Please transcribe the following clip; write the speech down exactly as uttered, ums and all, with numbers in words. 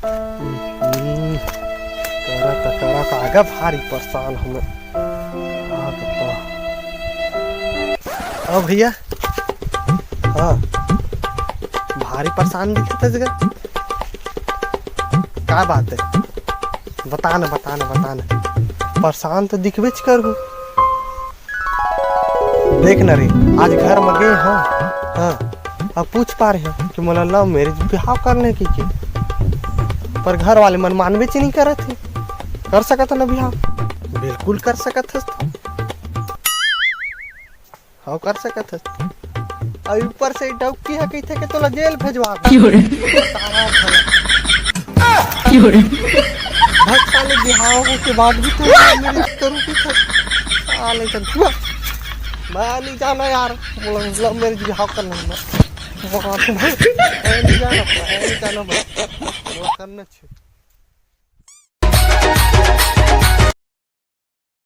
हम्म, करत करत आगे भारी परेशान हमें। आ बता। अब भैया, हाँ, भारी परेशान दिखत हस गा। का बात है? बता ना, बता ना, बता ना। परेशान तो दिखबेच करहूँ। देख ना रे, आज घर में गए, हाँ, हाँ, अब पूछ पा रहे हैं कि मोला लव मैरिज बिहाव करने की, की? पर घर वाले मन मानबेच नहीं करत हे। कर सकत ना बिहाव? बिल्कुल कर सकत हस। हाँ, कर सकत हस। अउ ऊपर से डौकी ह कहिथे कि तोला जेल भेजवा दे। क्यों रे? तारा भला। क्यों रे? भग साले, बिहाव होके बाद भी तो लव मैरिज करूँ कहिथे। साले चल तू। मैं नहीं जाना यार, मोला लव मैरिज बिहाव करना है। मैं, मैं नहीं जाना, मैं नहीं जाना भाई। वो करना चाहिए।